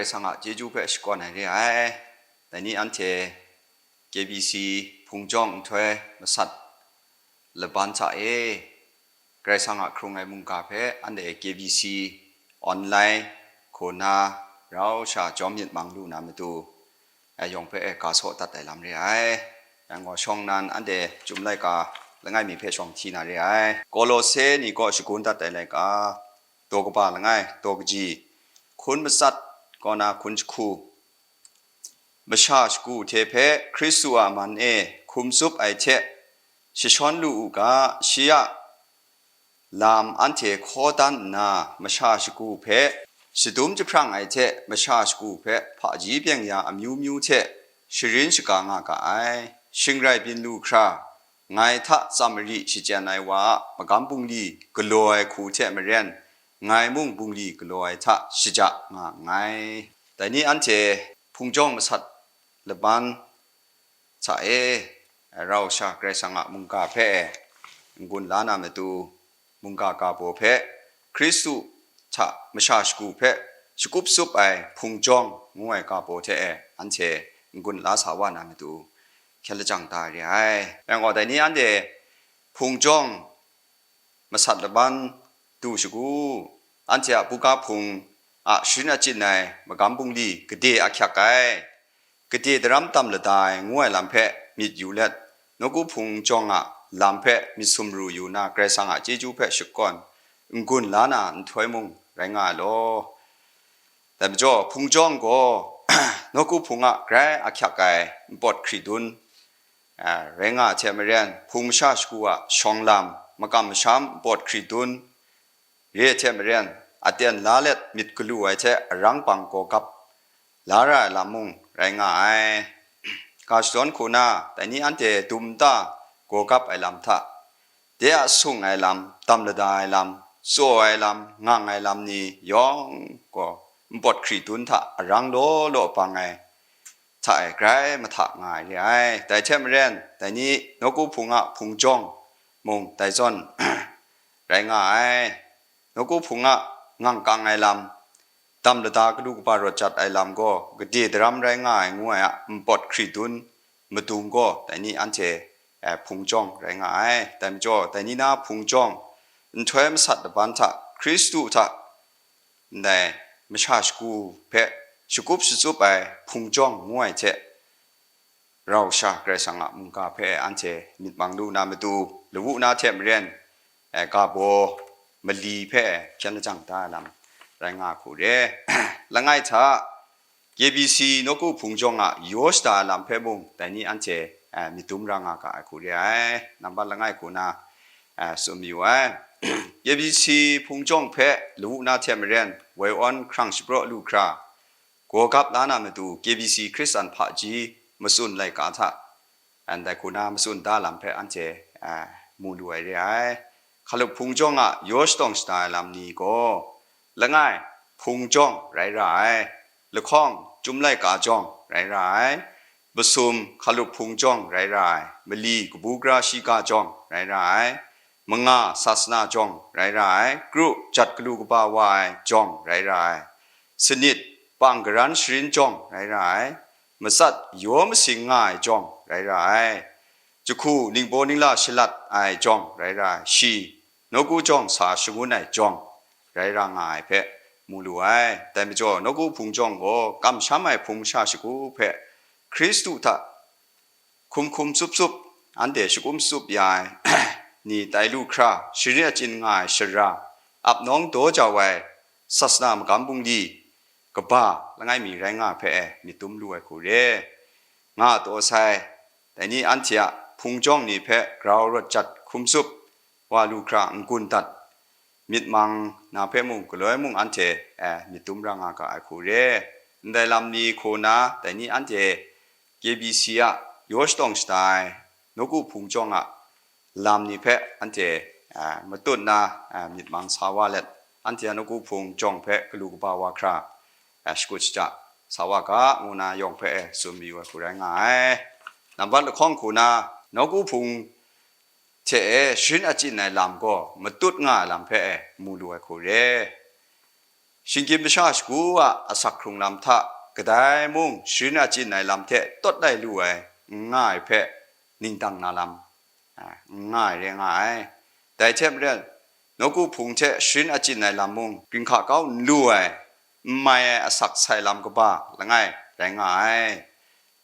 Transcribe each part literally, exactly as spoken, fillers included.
Karai Kasang a chyeju hpe shakawn ai re ai. Dai ni anhte K B C hpung jawng nhtoi masat laban hta e, Karai Kasang a hkrung ai mungga hpe anhte K B C online hku na rau sha jawm myit mang lu na matu, a yawng hpe e ga saw dat ai lam re ai. Yang gaw shawng nnan anhte Chyum laika langai mi hpe shawng hti na re ai. Kolose ni kaw shagun dat ai laika, daw kaba langai, daw kaji, hkun matsat kaw na hkun jahku, masha shagu hte hpe Hkristu a man e hkum tsup ai hte jashawn lu u ga, shi a lam anhte hkaw dan nna, masha shagu hpe shadum jahprang ai hte masha shagu hpe hpaji byeng ya amyu myu hte sharin shaga nga ga ai. Shing rai byin lu hkra, ngai hta tsamari shachyen ai wa a magam bungli galaw ai hku hte maren, ngai mung bungli galaw ai hta shaja nga nngai. Dai ni anhte hpung jawng masat laban hta e, rau sha Karai Kasang a mungga hpe n-gun la na matu, mungga ga baw hpe, Hkristu hta masha shagu hpe shakup tsup ai hpung jawng ngu ai ga baw hte e, anhte n-gun la sa wa na matu, hkyen lajang da re ai. Yang gaw, dai ni anhte hpung jawng masat laban du shagu, anhte a buga hpung a sharin achyin ai magam bungli gade ahkyak ai, gade daram tam lada ai ngu ai lam hpe myit yu let, nawku hpung jawng a lam hpe myit sumru yu na, Karai Kasang a chyeju hpe shakawn n-gun la na nhtoi mung rai nga ai law. Dai majaw, hpung jawng gaw nawku hpung a grai ahkyak ai npawt hkridun, a, rai nga ai hte maren, hpung masha shagu a shawng lam, makam masham npawt hkridun, re ai hte maren, aten la let myit galu ai hte arang bang gawgap la ra ai lam mung rai nga ai. Ga shadawn hku na, dai ni anhte dum nta gawgap ai lam hta, de a sung ai lam, dam lada ai lam, tsaw ai lam, ngang ai lam ni yawng gaw npawt hkridun hta arang law law bang ai hta e grai mahta nga ai re ai. Dai hte maren, dai ni nawku hpung a hpung jawng mung dai zawn rai nga ai. Nawku hpung a ngang kang ai lam, dam lada galu kaba rawt jat ai lam gaw gade daram rai nga ai ngu ai a npawt hkridun madung gaw dai ni anhte, eh, hpung jawng rai nga ai. Dai majaw, dai ni na hpung jawng, nhtoi masat laban hta, Hkristu hta ndai masha shagu hpe shakup shatsup ai hpung jawng ngu ai hte, rau sha Karai Kasang a mungga hpe anhte myit mang lu na matu, lawu na hte maren, eh, ga baw mali hpe hpyen lajang da ai lam rai nga hku re. Langai hta, K B C nawku hpung jawng a yaw shada ai lam hpe mung dai ni anhte, eh, myit dum ra nga ga ai hku re ai. Nambat langai hku na, eh, tsun mayu ai. K B C hpung jawng hpe lawu na hte maren woi awn hkrang shapraw lu hkra, gawgap la na matu K B C Hkristan hpaji matsun laika hta, ndai hku na matsun da lam hpe anhte, a, mu lu ai re ai. Hkalup hpung jawng a yaw shatawng shada ai lam ni gaw, langai, hpung jawng rai ra ai, lahkawng, Chyum laika jawng rai ra ai, masum, hkalup hpung jawng rai ra ai, mali, kabu gara shiga jawng rai ra ai, manga, sasana jawng rai ra ai, kru, jat galu kaba wa ai jawng rai ra ai, sanit, pang karan sharin jawng rai ra ai, matsat yaw masing nga ai jawng rai ra ai, jahku ningbaw ningla shalat ai jawng rai ra ai, shi, nawku jawng sa shangun ai jawng rai ra nga ai hpe mu lu ai. Dai majaw, nawku hpung jawng gaw kamsham ai hpung masha shagu hpe Hkristu hta hkum hkum tsup tsup, anhte shakum tsup ya ai ni tai lu hkra, sharin achyin nga ai shara, ap nawng daw jau ai sasana magam bungli kaba langai mi rai nga ai hpe e myit dum lu ai hku re. Nga taw sai, dai ni anhte a hpung jawng ni hpe grau rawt jat hkum tsup wa lu hkra n-gun dat, myit mang na hpe mung galoi mung anhte, eh, myit dum ra nga ga ai hku re. Ndai lam ni hku na, dai ni anhte K B C a yaw shatawng shada ai nawku hpung jawng a lam ni hpe anhte, eh, matut na, eh, myit mang sa wa let, anhte a nawku hpung jawng hpe galu kaba wa hkra, eh, shakut shaja sa wa ga, ngu na yawng hpe, eh, tsun mayu ai hku rai nga ai. Nambat lahkawng hku na, nawku hpung hte e sharin achyin ai lam gaw matut nga ai lam hpe e mu lu ai hku re. Shinggyim masha shagu a asak hkrung lam hta kadai mung sharin achyin ai lam hte tawt lai lu ai n nga ai hpe ning dang na lam, a, n nga ai rai nga ai. Dai hte maren, nawku hpung hte sharin achyin ai lam mung ginhka kau n lu ai, n mai ai asak sai lam kaba langai rai nga ai.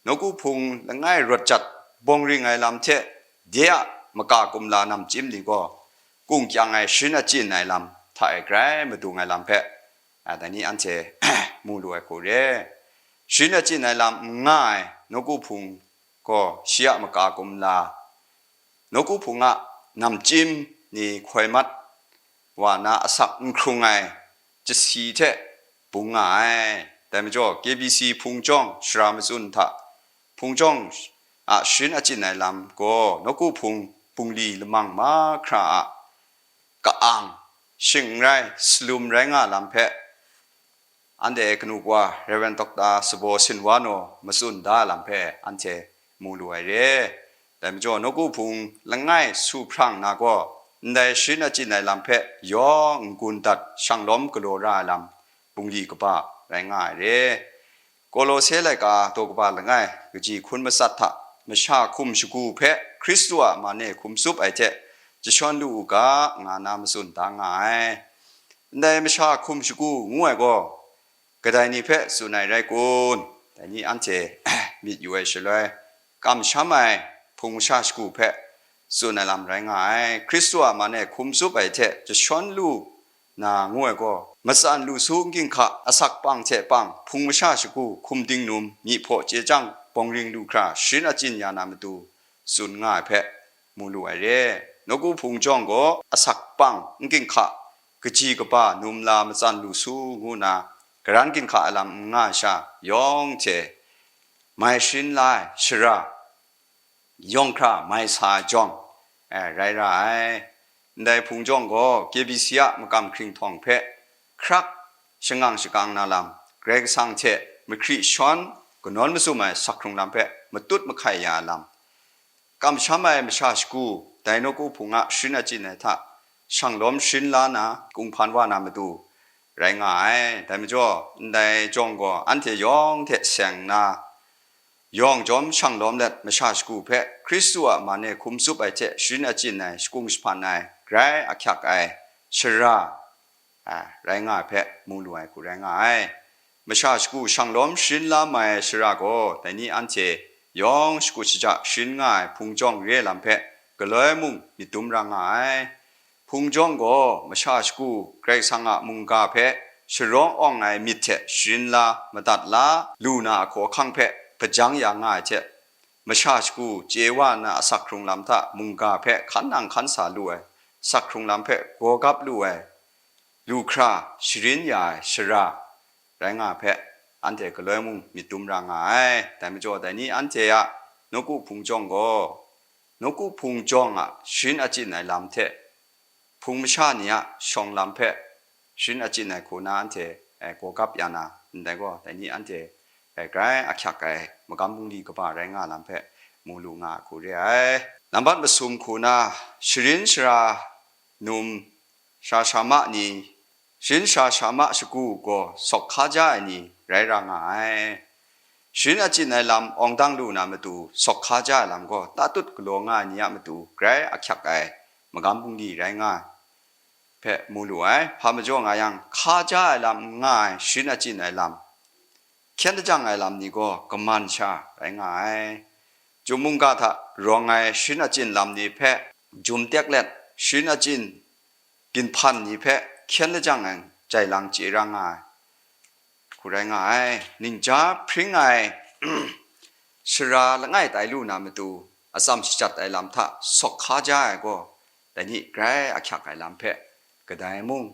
Nawku hpung langai rawt jat bawng ring ai lam hte de a maka kumla namchyim ni gaw, kung kyang ai sharin achyin ai lam hta e grai madung ai lam hpe, a, dai ni anhte mu lu ai hku re. Sharin achyin ai lam n nga ai nawku hpung gaw shi a maka kumla, nawku hpung a namchyim ni hkoi mat wa na asak n hkrung ai chyasi hte bung nga ai. Dai majaw, K B C hpung jawng shara matsun hta, hpung jawng a sharin achyin ai lam gaw nawku hpung bungli lamang mahkra a ka-ang, shing n rai, salum rai nga lam hpe, anhte kanu wa Rev. Doctor Sabo Sinwano matsun da lam hpe anhte mu lu ai re. Dai majaw, nawku hpung langai su hprang na gaw, ndai sharin achyin ai lam hpe yawng n-gun dat shanglawm galaw ra ai lam bungli kaba rai nga ai re. Kolose laika daw kaba langai kaji hkun matsat hta, masha hkum shagu hpe Hkristu a man e hkum tsup ai hte jashawn lu u ga, nga na matsun da nga ai. Ndai masha hkum shagu ngu ai gaw, kadai ni hpe tsun ai rai kun? Dai ni anhte myit yu ai shaloi, kamsham ai hpung masha shagu hpe tsun ai lam rai nga ai. Hkristu a man e hkum tsup ai hte jashawn lu na ngu ai gaw, matsan lu su n ginhka, asak pang hte pang, hpung masha shagu, hkum dingnum, myi hpaw chye chyang, bawng ring lu hkra sharin achyin ya na matu tsun nga ai hpe mu lu ai re. Nawku hpung jawng gaw asak pang n ginhka, kaji kaba, num la, matsan lu su ngu na, karan ginhka ai lam n nga ai sha yawng hte mai sharin la ai shara, yawng hkra mai sa ai jawng, e, rai ra ai. Ndai hpung jawng gaw K B C a makam hkringhtawng hpe hkrak shangang shakang na lam, Karai Kasang hte mahkri shawn kanawn mazum ai sak hkrung lam hpe matut mahkai ya ai lam, kamsham ai masha shagu, dai nawku hpung a sharin achyin ai hta shanglawm sharin la na, kung hpan wa na matu rai nga ai. Dai majaw, ndai jawng gaw anhte yawng hte seng nna, yawng jawm shanglawm let masha shagu hpe Hkristu a man e hkum tsup ai hte sharin achyin ai, shakung jahpan ai, grai ahkyak ai shara, a, rai nga ai hpe mu lu ai hku rai nga ai. Masha shagu shanglawm sharin la mai ai shara gaw, dai ni anhte yawng shakut shaja sharin nga ai hpung jawng re ai lam hpe galoi mung myit dum ra nga ai. Hpung jawng gaw masha shagu Karai Kasang a mungga hpe sharawng awng ai myit hte sharin la, madat la, lu na ahkaw ahkang hpe hpajang ya nga ai hte, masha shagu chye wa na asak hkrung lam hta mungga hpe hkan nang hkan sa lu ai, sak hkrung lam hpe gaw gap lu ai, lu hkra sharin ya ai shara rai nga ai hpe, anhte galoi mung myit dum ra nga ai. Dai majaw, dai ni anhte a nawku hpung jawng gaw, nawku hpung jawng a sharin achyin ai lam hte, hpung masha ni a shawng lam hpe sharin achyin ai hku na anhte, e, gaw gap ya na, ndai gaw, dai ni anhte, e, grai ahkyak ai magam bungli kaba rai nga lam hpe mu lu nga ai hku re ai. Nambat masum hku na, sharin shara num, shara shama ni, sharin shara shama shagu gaw sawk hkaja ai ni rai ra nga ai. Sharin achyin ai lam awng dang lu na matu, sawk hkaja ai lam gaw tatut galaw nga ai ni a matu grai ahkyak ai magam bungli rai nga ai hpe mu lu ai. Hpa majaw nga yang, hkaja ai lam n nga ai sharin achyin ai lam, hkyen lajang ai lam ni gaw kaman sha rai nga ai. Chyum mungga hta rawng ai sharin achyin lam ni hpe jum tek let, sharin achyin ginhpan ni hpe hkyen lajang ai jai lang chye ra nga ai hku rai nga ai. Ningja hpring ai shara langai tai lu na matu, atsam shajat ai lam hta sawk hkaja ai gaw, dai ni grai ahkyak ai lam hpe, kadai mung,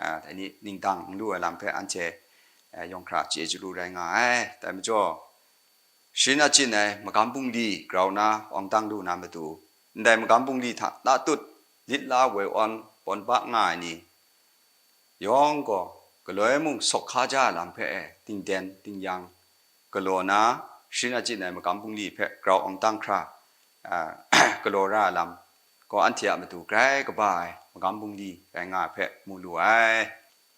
a, dai ni ningdang n lu ai lam hpe anhte, a, yawng hkra chye chyalu rai nga ai. Dai majaw, sharin achyin ai magam bungli grau na awng dang lu na matu, ndai magam bungli hta tatut lit la woi awn pawn ba nga ai ni yawng gaw, galoi mung sawk hkaja ai lam hpe e, dingden dingyang galaw na, sharin achyin ai magam bungli hpe grau awng dang hkra, a, galaw ra ai lam gaw, anhte a matu grai kaba ai magam bungli rai nga ai hpe mu lu ai.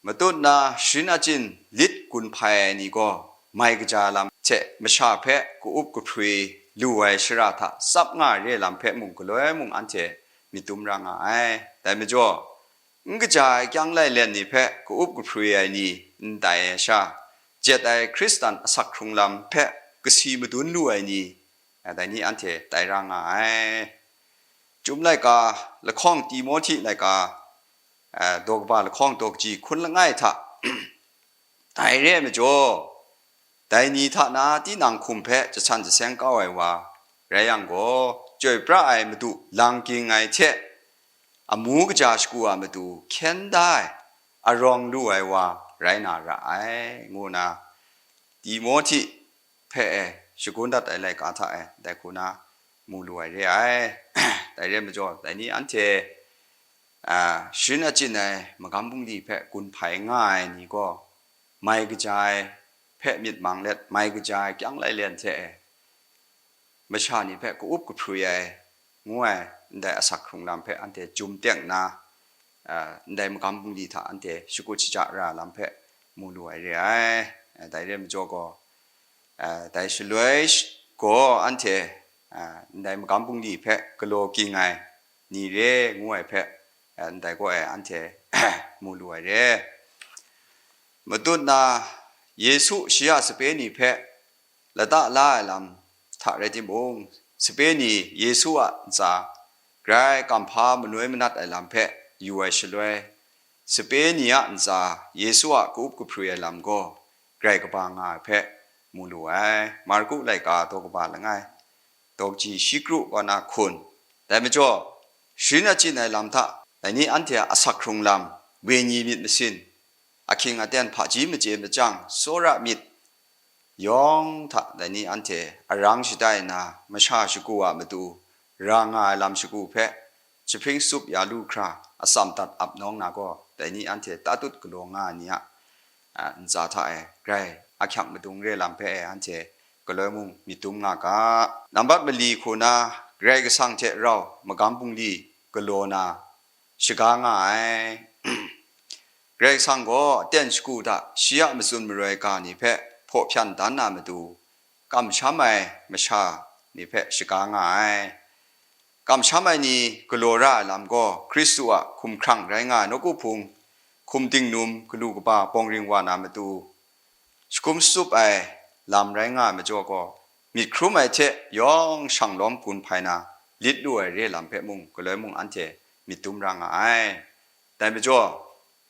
Matut na sharin achyin lit gun hpai ai ni gaw mai kaja lam hte masha hpe ka-up kahprwi lu ai shara hta tsap nga ai re lam hpe mung galoi mung anhte myit dum ra nga ai. Dai majaw, n kaja ai kyang lailen ni hpe ka-up kahprwi ai ni n tai ai sha, jet ai Hkristan asak hkrung lam hpe kasi madun lu ai ni, dai ni anhte tai ra nga ai. Chyum laika lahkawng Timohti laika, daw kaba lahkawng daw kaji hkun langai hta, dai re ai majaw, dai ni hta na tinang hkum hpe jahsan jaseng kau ai wa rai yang gaw, chyoi pra ai Madu lang ging ai hte amu kaja shagu a matu hkyen da ai, arawng lu ai wa rai na ra ai, ngu nna Timohti hpe e shagun dat ai laika hta e dai hku na mu lu ai re ai. Dai re ai majaw, dai ni anhte, a, sharin achyin ai magam bungli hpe gun hpai nga ai ni gaw, mai kaja ai hpe myit mang let, mai kaja ai kyang lailen hte e masha ni hpe ka-up kahprwi ai, ngu ai ndai asak hkrung lam hpe anhte jum teng nna, a, ndai magam bungli hta anhte shakut shaja ra lam hpe mu lu ai re ai. A, dai re ai majaw gaw, a, dai shaloi sh-, gaw anhte, a, ndai magam bungli hpe galaw ging ai ni re ngu ai hpe, a, ndai gaw e anhte mu lu ai re. Matut na Yesu shi a sape ni hpe lata la ai lam hta rai timung, sape ni Yesu a ntsa grai kamhpa manoi manat ai lam hpe yu ai shaloi, sape ni a ntsa Yesu a ka-up kahprwi ai lam gaw grai kaba nga ai hpe mu lu ai. Marku laika daw kaba langai, daw kaji shi kru kaw na hkun. Dai majaw, sharin achyin ai lam hta, dai ni anhte a asak hkrung lam, wenyi myit masin, ahkying aten hpaji machye machyang, tsawra myit yawng hta dai ni anhte arang shatai nna, masha shagu a matu ra nga ai lam shagu hpe jahpring tsup ya lu hkra atsam dat ap nawng na gaw, dai ni anhte tatut galaw nga ai ni a, a, ntsa hta e grai ahkyak madung re lam hpe e anhte galoi mung myit dum nga ga. Nambat mali hku na Karai Kasang hte rau magam bungli galaw na shaga nga ai. Karai Kasang gaw aten shagu hta shi a matsun maroi ga ni hpe hpaw hpyan dan na matu, kamsham ai masha ni hpe shaga nga ai. Kamsham ai ni galaw ra ai lam gaw Hkristu a hkumhkrang rai nga ai nawku hpung, hkum dingnum, galu kaba bawng ring wa na matu, shakum shatup ai lam rai nga ai majaw gaw, myit hkrum ai hte yawng shang lawm gun hpai na lit lu ai re lam hpe mung galoi mung anhte myit dum ra nga ai. Dai majaw,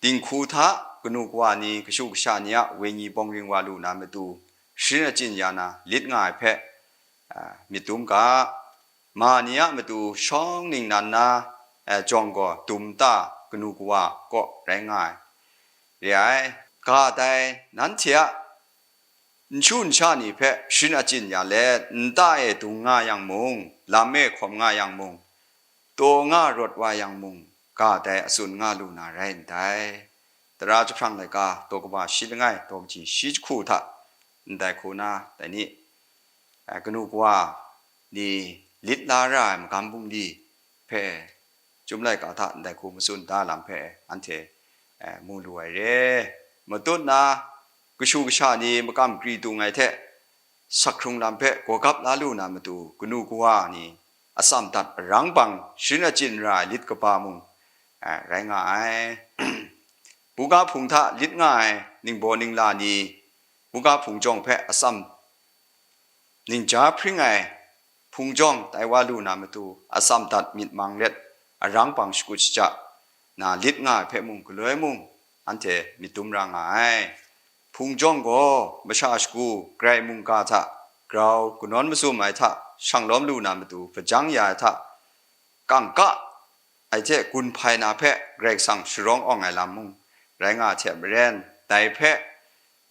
dinghku hta kanu kawa ni, kashu kasha ni a wenyi bawng ring wa lu na matu, sharin achyin ya na lit nga ai hpe, a, myit dum ga. Ma ni a matu shawng ningnan na, eh, jawng gaw dum nta kanu kawa kaw rai nga ai, re ai. Ga dai nanhte a nshu nsha ni hpe sharin achyin ya let, nta e dung nga yang mung, lam e hkawm nga yang mung, taw nga rawt wa yang mung, ga dai atsun nga lu na rai ndai. Tara jahprang laika daw kaba shi langai, daw kaji shi jahku hta ndai hku na, dai ni, eh, kanu kawa ni lit la ra ai magam bungli hpe, Chyum laika hta ndai hku matsun da lam hpe anhte, eh, mu lu ai re. Matut na, kashu kasha ni makam kri dung ai hte, sak hkrung lam hpe gawgap la lu na matu, kanu kawa ni atsam dat arang bang sharin achyin ra ai lit kaba mung, eh, rai nga ai. Buga hpung hta lit nga ai ningbaw ningla ni, buga hpung jawng hpe atsam ningja hpring ai hpung jawng tai wa lu na matu, atsam dat myit mang let, arang bang shakut shaja na lit nga ai hpe mung galoi mung, anhte myit dum ra nga ai. Hpung jawng gaw masha shagu, grai mungga hta grau, kanawn mazum ai hta shang lawm lu na matu, hpajang ya ai hta kangka ai hte gun hpai na hpe Karai Kasang sharawng awng ai lam mung rai nga ai hte maren, dai hpe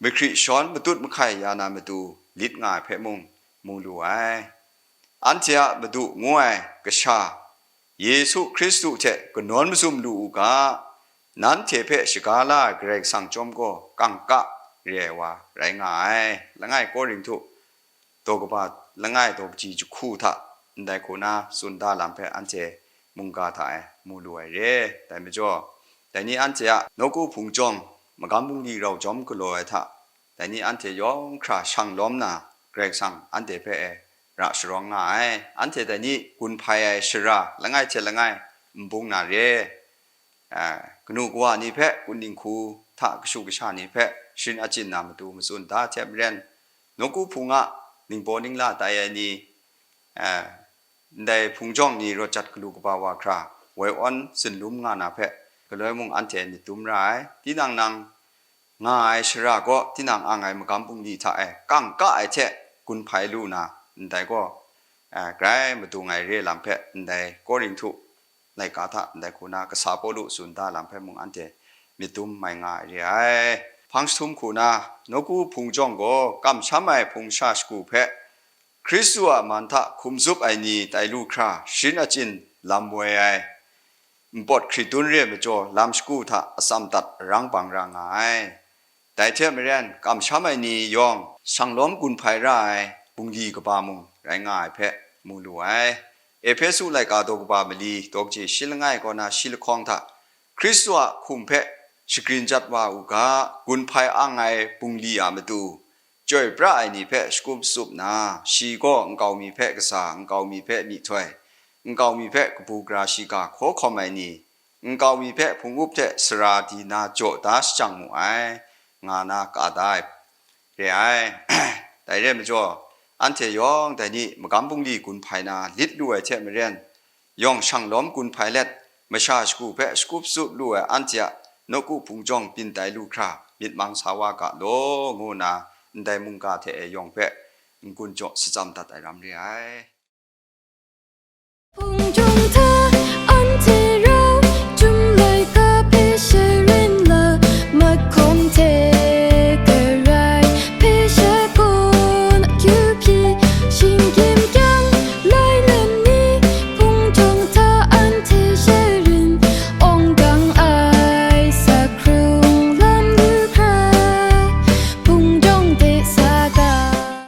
mahkri shawn matut mahkai ya na matu lit nga ai hpe mung mu lu ai. Anhte a Madu ngu ai Kasha, Yesu Hkristu hte kanawn mazum lu u ga, nanhte hpe shaga la ai Karai Kasang chyawm gaw kangka re ai wa rai nga ai. Langai Korinhtu daw kaba langai daw kaji jahku hta ndai hku na tsun da lam hpe anhte mungga hta e mu lu ai re. Dai majaw, dai ni anhte a nawku hpung jawng magam bungli rau jawm galaw ai hta, dai ni anhte yawng hkra shang lawm na, Karai Kasang anhte hpe e ra sharawng nga ai. Anhte dai ni gun hpai ai shara langai hte langai n bung na re. A, kanu kawa ni hpe, kun dinghku hta kashu kasha ni hpe sharin achyin na matu matsun da hte maren, nawku hpung a ningbaw ningla tai ai ni, a, ndai hpung jawng ni rawt jat galu kaba wa hkra, woi awn zunlum nga na hpe, galoi mung anhte myit dum ra ai. Tinang nang nga ai shara gaw, tinang ang ai magam bungli hta e kangka ai hte gun hpai lu na, ndai gaw, a, grai madung ai re lam hpe, ndai Korinhtu laika hta ndai hku na kasa Pawlu tsun da lam hpe mung anhte myit dum mai nga ai re ai. Hpang jahtum hku na, nawku hpung jawng gaw kamsham ai hpung sha shagu hpe Hkristu a man hta hkum zup ai ni tai lu hkra, sharin achyin lam woi ai, npawt hkritun re ai majaw, lam shagu hta atsam dat arang bang ra nga ai. Dai hte maren, kamsham ai ni yawng shanglawm gun hpai ra ai bungli kaba mung rai nga ai hpe mu lu ai. Ehpesu laika daw kaba mali, daw kaji shi langai kaw na shi lahkawng hta, Hkristu a hkum hpe shagrin jat wa u ga, gun hpai ang ai bungli a matu, chyoi pra ai ni hpe shakut tsup nna, shi gaw nkau mi hpe kasa, nkau mi hpe myihtoi, nkau mi hpe kabu gara shiga hkaw hkawm ai ni, nkau mi hpe hpung up hte sara di na jaw da shajang mu ai, nga na ka da ai re ai. Dai re ai majaw, anhte yawng dai ni magam bungli gun hpai na lit lu ai hte maren, yawng shanglawm gun hpai let, masha shagu hpe shakut tsup lu ai anhte a nawku hpung jawng byin tai lu hkra, myit mang sa wa ga law, ngu nna ndai mungga hte e yawng hpe n-gun jaw shatsam dat ai ram re ai. Hpung jawng hta